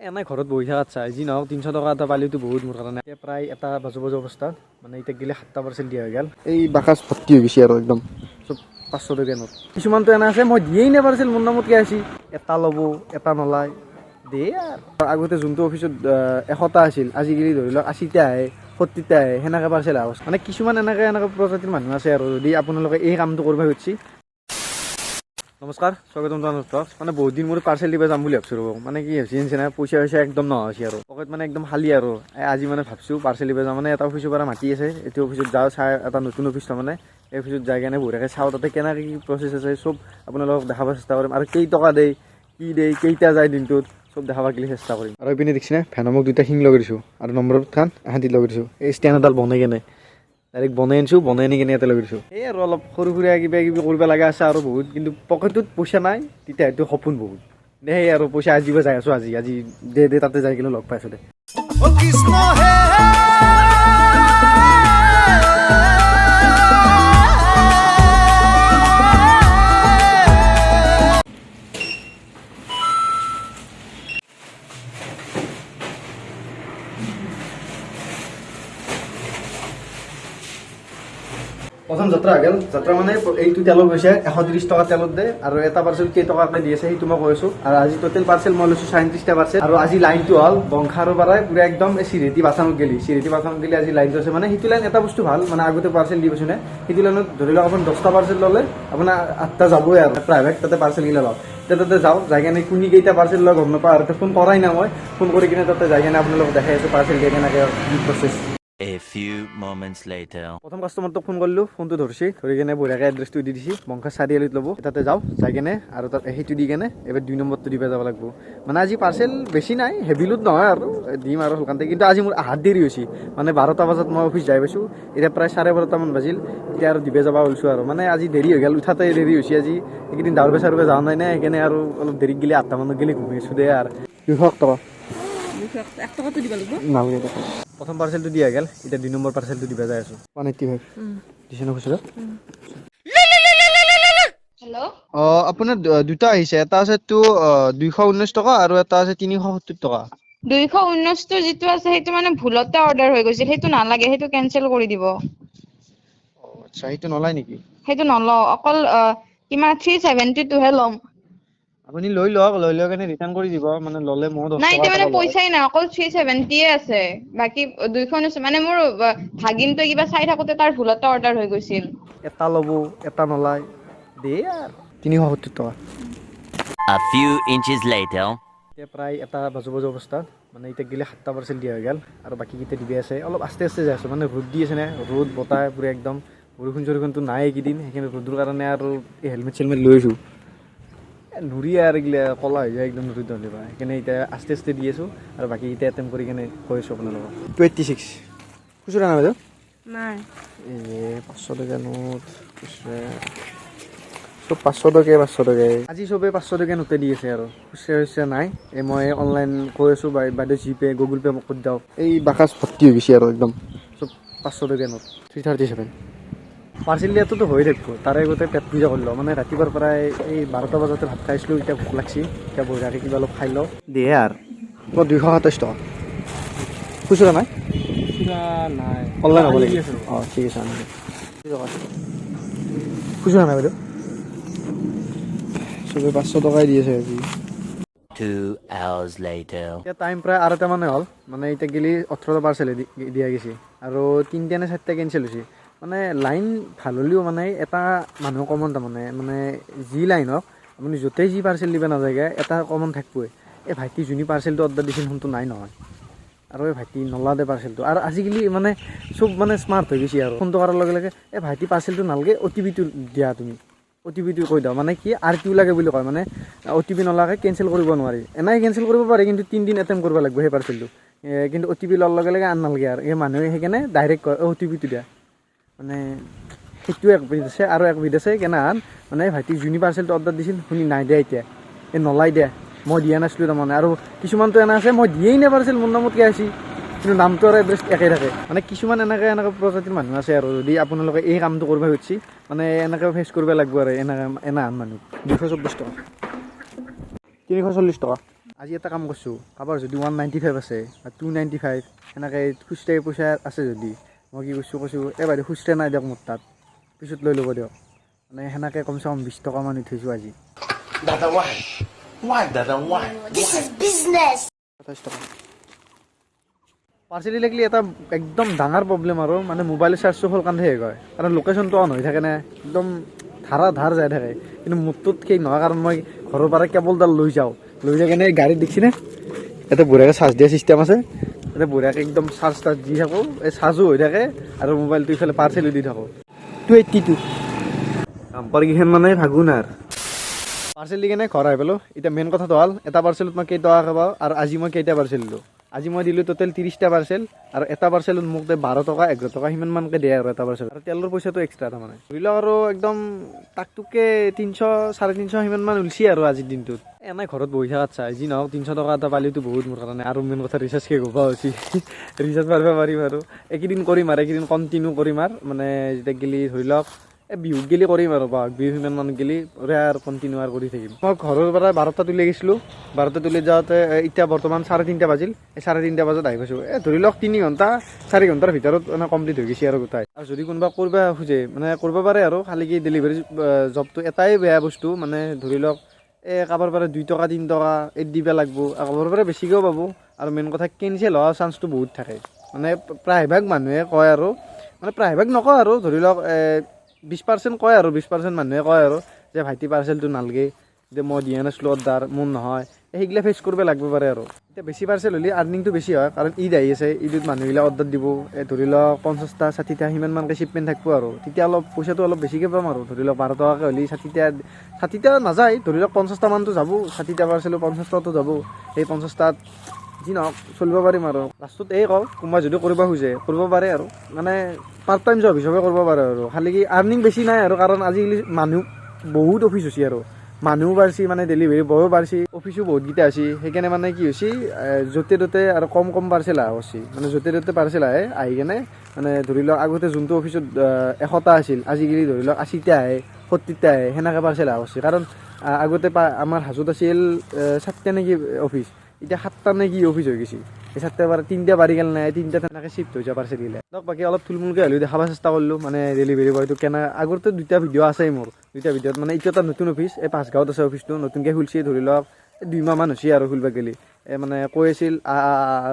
এনেই ঘৰত বহি থকাত চাই যি নহওক 300 টকা এটা পালেতো বহুত মোৰ কাৰণে। এতিয়া প্ৰায় এটা বাজু বাজু অৱস্থাত, মানে এতিয়া গেলে 7টা পাৰ্চেল দিয়া হৈ গ'ল। এই বাকাচ ভৰ্তি হৈ গৈছে আৰু একদম চব 500 টকীয়া নোট। কিছুমানটো এনে আছে মই দিয়েই নাই পাৰ্চেল, মোৰ নামতকৈ আহিছে। এটা ল'ব এটা নলায় দিয়ে। আৰু আগতে যোনটো অফিচত 100টা আছিল, আজিকালি ধৰি লওক 80টা আহে, 70টা আহে, সেনেকৈ পাৰ্চেল আহে। মানে কিছুমান এনেকৈ এনেকৈ প্ৰজাতিৰ মানুহ আছে আৰু যদি আপোনালোকে এই কামটো কৰিব খুজিছে। নমস্কাৰ, স্বাগতম জনালোঁ। মানে বহুত দিন মোৰ পাৰ্চেল দিব যাম বুলি ভাবছোঁ ৰ'ব। মানে কি হৈছে জানিছে না, পইচা চইচা একদম নোহোৱা হৈছে আৰু পকেট মানে একদম খালী আৰু। আজি মানে ভাবছোঁ পাৰ্চেল দিব যাম। মানে এটা অফিচৰ পৰা মাতি আছে, এইটো অফিচত যাওঁ চাই, এটা নতুন অফিচ তাৰমানে। এই অফিচত যাই কেনে বঢ়িয়াকৈ চাওঁ তাতে কেনেকৈ কি প্ৰচেছ আছে, চব আপোনালোকক দেখাব চেষ্টা কৰিম। আৰু কেই টকা দেই, কি দেই, কেইটা যায় দিনটোত, চব দেখাব গ'লে চেষ্টা কৰিম। আৰু এইপিনে দেখিছেনে, ভেনমক দুটা শিং লগাই দিছোঁ আৰু নম্বৰখান এহাঁতি লগাই দিছোঁ। এই ষ্টেণ্ড এডাল বনাই কেনে ডাইৰেক্ট বনাই আনিছোঁ, বনাই আনি কিনে ইয়াতে লগাই দিছোঁ। এই আৰু অলপ সৰু সুৰা কিবা কিবি কৰিব লগা আছে আৰু বহুত, কিন্তু পকেটত পইচা নাই, তেতিয়া হয়তো সপোন বহুত দে। সেই আৰু পইচা আজি যাই আছোঁ, আজি আজি দে দে তাতে যাই কিনে লগ পাইছোঁ দে। কৃষ্ণ হে। প্ৰথম যাত্ৰা হৈ গ'ল। যাত্ৰা মানে এইটো তেলত গৈছে 130 টকা তেলত দে। আৰু এটা পাৰ্চেল কেইটকাকৈ দি আছে সেইটো মই কৈ আছোঁ। আৰু আজি টোটেল পাৰ্চেল মই লৈছোঁ 37টা পাৰ্চেল। আৰু আজি লাইনটো হ'ল বংশাৰৰ পৰাই পুৰা একদম চিৰিটি বাথানত গেলি, চিৰিটি বাথানত গেলি আজি লাইনটো আছে। মানে সেইটো লাইন এটা বস্তু ভাল, মানে আগতে পাৰ্চেল দি পাইছোঁ নে, সেইটো লাইনত ধৰি লওক আপুনি 10টা পাৰ্চেল ল'লে আপোনাৰ 8টা যাবই আৰু প্ৰাইভেট তাতে পাৰ্চেল গিলা লওক। এতিয়া তাতে যাওঁ, যাই কেনে কোনি কেইটা পাৰ্চেল লয় গম নাপাওঁ আৰু ফোন কৰাই নাই মই। ফোন কৰি কিনে তাতে যাই কিনে আপোনালোকক দেখাই আছোঁ পাৰ্চেল দিয়ে কেনেকৈ কি process. A few moments later. প্ৰথম কাষ্টমাৰটোক ফোন কৰিলোঁ, ফোনটো ধৰিছে, ধৰি কেনে বঢ়িয়াকৈ এড্ৰেছটো দি দিছে, বংশা চাৰিআলিত ল'ব। তাতে যাওঁ, যাই কেনে আৰু তাত সেইটো দি কেনে এইবাৰ 2 নম্বৰটো দিব যাব লাগিব। মানে আজি পাৰ্চেল বেছি নাই, হেভি লোড নহয় আৰু দিম আৰু সোনকালে। কিন্তু আজি মোৰ আহাত দেৰি হৈছে, মানে 12টা বজাত মই অফিচ যাই পাইছোঁ, এতিয়া প্ৰায় 12:30মান বাজিল। এতিয়া আৰু দিব যাব ওলছোঁ আৰু মানে আজি দেৰি হৈ গ'ল, উঠাতে দেৰি হৈছে আজি। এইকেইদিন দাউৰবা চাউৰবা যোৱা নাই নে, সেইকাৰণে আৰু অলপ দেৰিত গ'লে 8টামানত গ'লে ঘুমি আছোঁ দে। আৰু 200 টকা 1 টকাটো দিব লাগিব। নালাগে। প্ৰথম পাৰ্চেলটো দিয়া গ'ল, এতিয়া 2 নম্বৰ পাৰ্চেলটো দিব যাই আছোঁ। 185 দিছে ন খুচুৰা? হেল্ল'। অঁ, আপোনাৰ দুটা আহিছে, এটা আছে তো 219 টকা আৰু এটা আছে 370 টকা। 219টো যিটো আছে সেইটো মানে ভুলতে অৰ্ডাৰ হৈ গৈছিল, সেইটো নালাগে, সেইটো কেনচেল কৰি দিব। অঁ আচ্ছা, সেইটো নলয় নেকি? সেইটো নলওঁ, অকল কিমান 372হে ল'ম। আপুনি লৈ লওক, লৈ লৈ কেনে ৰিটাৰ্ণ কৰি দিব। মানে ল'লে ময়ো 10 নাই, টকা এতিয়া মানে এটা ল'ম। পইচাই নাই, অকল 370য়ে আছে। বাকী 219 মানে মোৰ ভাগিনটোৱে কিবা চাই থাকোতে তাৰ ভুলতে অৰ্ডাৰ হৈ গৈছিল। এটা ল'ব এটা নলয় দে আৰু 370 টকা। A few inches later. এতিয়া প্ৰায় এটা বাজু বাজু অৱস্থাত, মানে এতিয়া গেলে 7টা পাৰ্চেল দিয়া হৈ গ'ল আৰু বাকীকেইটা দিব আছে। অলপ আস্তে আস্তে যাই আছোঁ, মানে ৰ'দ দি আছে নে, ৰ'দ বতাহ পুৰা একদম, বৰষুণ চৰষুণটো নাই এইকেইদিন, সেইকাৰণে ৰ'দৰ কাৰণে আৰু এই হেলমেট চেলমেট লৈ আছোঁ। নুৰি আৰু এইগিলা ক'লা হৈ যায় একদম ৰ'দ হ'লে বা, সেইকাৰণে এতিয়া আস্তে আস্তে দি আছোঁ আৰু বাকীকেইটা এটেম্প কৰি কেনে কৈ আছোঁ আপোনালোকক। 286 খুচুৰা নাই বাইদেউ? নাই। এই 500 টকীয়া নোট খুচুৰা চব 500 টকীয়া, 500 টকীয়া। আজি চবে 500 টকীয়া নোটে দি আছে আৰু খুচুৰা চুচৰা নাই। এই মই অনলাইন কৈ আছোঁ, বাইদেউ জিপে' গুগল পে' মোক কৰি দিয়ক। এই বাকাচ ভৰ্তি হৈ গৈছে আৰু একদম চব 500 টকীয়া নোট। 337 পাৰ্চেল দিয়াটোতো হৈ থাকিব, তাৰে আগতে পেট পূজা কৰি লওঁ। মানে ৰাতিপুৱাৰ পৰাই এই 12টা বজাতে ভাত খাইছিলোঁ, এতিয়া ভোক লাগছি, এতিয়া বঢ়িয়াকৈ কিবা অলপ খাই লওঁ দিয়ে। আৰু তোমাৰ 227 টকা খুচুৰা নাই? নাই। অনলাইন হ'ব লাগিব। অঁ ঠিক আছে, আনি টকা খুচুৰা নাই বাইদেউ? চবে 500 টকাই দি আছে আজি। 2 hours later. এতিয়া টাইম প্ৰায় 2:30 মানে হ'ল। মানে এতিয়া গেলি 18টা পাৰ্চেল দিয়া গৈছে আৰু 3টা নে 4টা কেঞ্চেল হৈছে। মানে লাইন ভাল হ'লেও মানে এটা মানুহ কমন, তাৰমানে মানে যি লাইন হওক, আপুনি য'তেই যি পাৰ্চেল দিব নাযায়গে এটা কমন থাকিবই। এই ভাইটি যোনে পাৰ্চেলটো অৰ্ডাৰ দিছিল সোনটো নাই নহয় আৰু এই ভাইটি নলা দে পাৰ্চেলটো। আৰু আজিকালি মানে চব মানে স্মাৰ্ট হৈ গৈছে আৰু ফোনটো কৰাৰ লগে লগে এই ভাইটি পাৰ্চেলটো নালাগে, অ' টি পিটো দিয়া, তুমি অ' টি পিটো কৈ দিয়া। মানে কি আৰ কিউ লাগে বুলি কয়, মানে অ' টি পি নলাকে কেঞ্চেল কৰিব নোৱাৰি। এনেই কেঞ্চেল কৰিব পাৰি, কিন্তু 3 দিন এটেম্প কৰিব লাগিব সেই পাৰ্চেলটো। কিন্তু অ' টি পি লোৱাৰ লগে লগে আন নালাগে আৰু এই মানুহে সেইকাৰণে ডাইৰেক্ট কয় অ' টি পিটো দিয়া। মানে সেইটো একবিধ আছে আৰু একবিধ আছে কেনেহান, মানে ভাইটি যোনে পাৰ্চেলটো অৰ্ডাৰ দিছিল শুনি নাই দিয়া, এতিয়া এই নলাই দিয়া, মই দিয়া নাছিলোঁ তাৰমানে। আৰু কিছুমানটো এনে আছে মই দিয়েই নাই পাৰ্চেল, মোৰ নামতকৈ আহিছে, কিন্তু নামটো আৰু এড্ৰেছ একেই থাকে। মানে কিছুমান এনেকৈ এনেকৈ প্ৰজাতিৰ মানুহ আছে আৰু যদি আপোনালোকে এই কামটো কৰিব খুজিছে, মানে এনেকৈ ফেচ কৰিব লাগিব আৰু এনেকৈ এনাহান মানুহ। 224 টকা, 340 টকা। আজি এটা কাম কৰিছোঁ, কাৰোবাৰ যদি 195 আছে বা 295 সেনেকৈ খুচৰাই পইচা আছে যদি, মই কি কৰিছোঁ, কৈছোঁ এই বাইদেউ খুচৰা নাই দিয়ক মোৰ তাত, পিছত লৈ ল'ব দিয়ক। মানে সেনেকৈ কমচে কম 20 টকামান উঠিছোঁ আজি। Dada, why? Why, Dada, why? This is business. 27 টকা। পাৰ্চেলি লাগিলে এটা একদম ডাঙৰ প্ৰব্লেম আৰু মানে মোবাইল চাৰ্জটো সোনকালে শেষ হয়, কাৰণ লোকেশ্যনটো অন হৈ থাকে নে, একদম ধাৰা ধাৰ যাই থাকে। কিন্তু মোৰটোত সেই নহয়, কাৰণ মই ঘৰৰ পৰা কেবলডাল লৈ যাওঁ, লৈ যাই কেনে গাড়ীত দেখিছেনে এটা বঢ়িয়াকৈ চাৰ্জ দিয়া চিষ্টেম আছে, এটা বঢ়িয়াকৈ একদম চাৰ্জ তাৰ্জ দি থাকোঁ, এই চাৰ্জো হৈ থাকে আৰু মোবাইলটো ইফালে পাৰ্চেলো দি থাকোঁ। 282 ডাম্পাৰকেইখন মানে ভাগুন আৰু পাৰ্চেল দি কেনে ঘৰ আহি পালোঁ। এতিয়া মেইন কথাটো হ'ল এটা পাৰ্চেলত মই কেইটকা পাওঁ আৰু আজি মই কেইটা পাৰ্চেল দিলোঁ। আজি মই দিলোঁ টোটেল 30টা পাৰ্চেল আৰু এটা পাৰ্চেলত মোক দে 12 টকা 11 টকা সিমানমানকৈ দিয়ে আৰু এটা পাৰ্চেল, আৰু তেলৰ পইচাটো এক্সট্ৰা তাৰমানে। ধৰি লওক আৰু একদম টাকটোকে 300 350 সিমানমান ওলছি আৰু আজিৰ দিনটোত। এনেই ঘৰত বহি থকাত চাই যি নহওক 300 টকা এটা পালেতো বহুত মোৰ কাৰণে। আৰু মেইন কথা ৰিচাৰ্জ শেষ হ'ব হৈছে, ৰিচাৰ্জ মাৰিব পাৰিম আৰু এইকেইদিন কৰিম আৰু এইকেইদিন কণ্টিনিউ কৰিম আৰু মানে যেতিয়া গেলি ধৰি লওক এই বিহুত গেলি কৰিম আৰু বহাগ বিহু সিমান মান গেলি আৰু কণ্টিনিউ আৰু কৰি থাকিম। মই ঘৰৰ পৰা 12টা তুলি গৈছিলোঁ, 12টা তুলি যাওঁতে এতিয়া বৰ্তমান 3:30 বাজিল, এই 3:30 বজাত আহি পাইছোঁ। এই ধৰি লওক 3 ঘণ্টা 4 ঘণ্টাৰ ভিতৰত মানে কমপ্লিট হৈ গৈছে আৰু গোটাই। আৰু যদি কোনোবা কৰিব খোজে মানে কৰিব পাৰে আৰু, খালি কি ডেলিভাৰী জবটো এটাই বেয়া বস্তু, মানে ধৰি লওক এই কাৰোবাৰ পৰা 2 টকা 3 টকা এই দিব লাগিব, কাৰোবাৰ পৰা বেছিকৈও পাব। আৰু মেইন কথা কেঞ্চেল হোৱাৰ চান্সটো বহুত থাকে, মানে প্ৰায়ভাগ মানুহে কয় আৰু, মানে প্ৰায়ভাগ নকয় আৰু, ধৰি লওক 20% কয় আৰু, 20% মানুহে কয় আৰু যে ভাইটি পাৰ্চেলটো নালগে, যে মই দিয়া নাছিলোঁ অৰ্ডাৰ, মোৰ নহয়, সেইগিলা ফেচ কৰিব লাগিব পাৰে আৰু। এতিয়া বেছি পাৰ্চেল হ'লে আৰ্নিংটো বেছি হয়, কাৰণ ঈদ আহি আছে, ঈদত মানুহগিলা অৰ্ডাৰ দিব, এই ধৰি লওক 50টা 60টা সিমানমানকৈ শ্বিপমেণ্ট থাকিব আৰু, তেতিয়া অলপ পইচাটো অলপ বেছিকৈ পাম আৰু। ধৰি লওক 12 টকাকৈ হ'লে 60টা নাযায়, ধৰি লওক 50টামানটো যাব, 60টা পাৰ্চেলো 50টাতো যাব, সেই 50টাত যি নহওক চলিব পাৰিম আৰু। লাষ্টত এই কওঁ, কোনোবা যদি কৰিব খোজে কৰিব পাৰে আৰু, মানে পাৰ্ট টাইম জব হিচাপে কৰিব পাৰে আৰু, খালি কি আৰ্নিং বেছি নাই আৰু, কাৰণ আজিকালি মানুহ বহুত অফিচ হৈছে আৰু, মানুহো বাঢ়ছি, মানে ডেলিভাৰী বয়ো বাঢ়ছি, অফিচো বহুতকেইটা আছে, সেইকাৰণে মানে কি হৈছে য'তে ত'তে আৰু কম কম পাৰ্চেল অহা হৈছে, মানে য'তে ত'তে পাৰ্চেল আহে, আহি কেনে মানে ধৰি লওক আগতে যোনটো অফিচত 100টা আছিল, আজিকালি ধৰি লওক 80টা আহে, 70টা আহে, সেনেকৈ পাৰ্চেল অহা হৈছে। কাৰণ আগতে আমাৰ হাজোত আছিল 7টা নেকি অফিচ, এতিয়া 7টা নে কি অফিচ হৈ গৈছে, এই 7টা বাৰ 3টা বাঢ়ি গ'ল নাই, 3টা তেনেকৈ চিফ্ট হৈ যাব পাৰ্চেলগিলা। বাকী অলপ থুলমূলকৈ হ'লেও দেখাব চেষ্টা কৰিলোঁ, মানে ডেলিভাৰী বয়টো কেনে। আগৰতো 2টা ভিডিঅ' আছেই মোৰ, 2টা ভিডিঅ'ত মানে এইটো এটা নতুন অফিচ, এই পাঁচগাঁৱত আছে অফিচটো, নতুনকৈ খুলছি, ধৰি লওক 2 মাহমান হৈছে আৰু খুলিব গ'লি। এই মানে কৈ আছিল,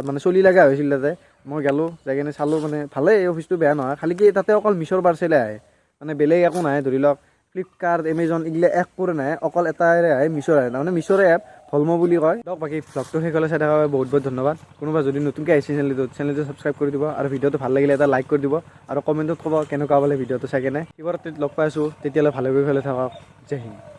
মানে চলি লগা হৈছিল তাতে, মই গ'লোঁ, যাই কিনে চালোঁ, মানে ভালেই এই অফিচটো, বেয়া নহয়, খালি কি তাতে অকল মিছ'ৰ পাৰ্চেলে আহে, মানে বেলেগ একো নাহে। ধৰি লওক ফ্লিপকাৰ্ট, এমেজন এইগিলা একোৰে নাহে, অকল এটাৰে আহে, মিছ'ৰ আহে, তাৰমানে মিছ'ৰে এপ ভলম' বুলি কয়। দিয়ক বাকী ভ্লগটো শেষলৈ চাই থকাৰ বাবে বহুত বহুত ধন্যবাদ। কোনোবা যদি নতুনকৈ আহিছে চেনেলটোত, চেনেলটো ছাবস্ক্ৰাইব কৰি দিব, আৰু ভিডিঅ'টো ভাল লাগিলে এটা লাইক কৰি দিব, আৰু কমেণ্টত ক'ব কেনেকুৱা পালে ভিডিঅ'টো চাই কেনে। শিৱৰাত্ৰিত লগ পাই আছোঁ, তেতিয়ালৈ ভালে ভালে থাকক, জয় হিন্দ।